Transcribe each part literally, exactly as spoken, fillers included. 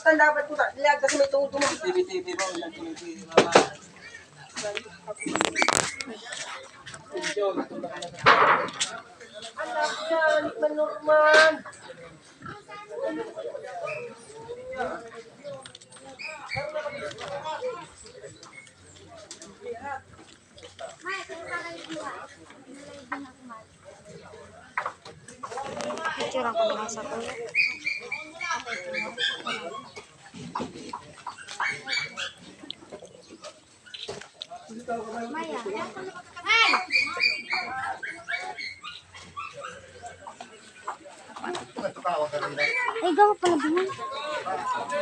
Tanda ba ito? Nilagda sa may tuhod mo. T V, T V mo. Nagtuloy-tuloy, mama. Anak yan, Norman. Picturean ko na lang sa kuya. Ay, gawa pala din.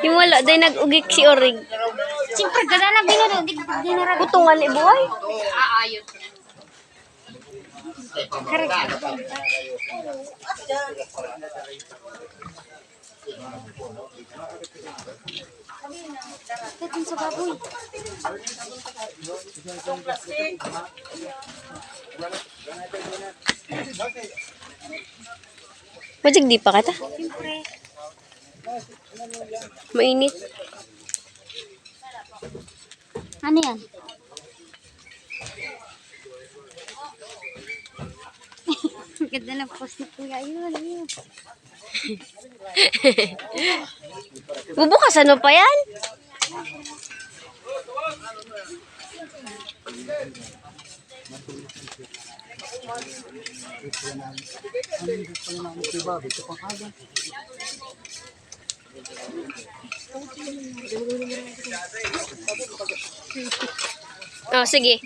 Yung wala, dahil nag-ugik si Orig. Siyempre, gana na binuro, di, di na rabi. Butungan, ibuhay. Aayos. Correct. Dating sa baboy. Madyag di pa kata? Siyempre. Mainit. Ano yan? Ang ganda ng post ni Kuya. Ayun, ayun. Bubukasan mo pa yan? Oh, sige.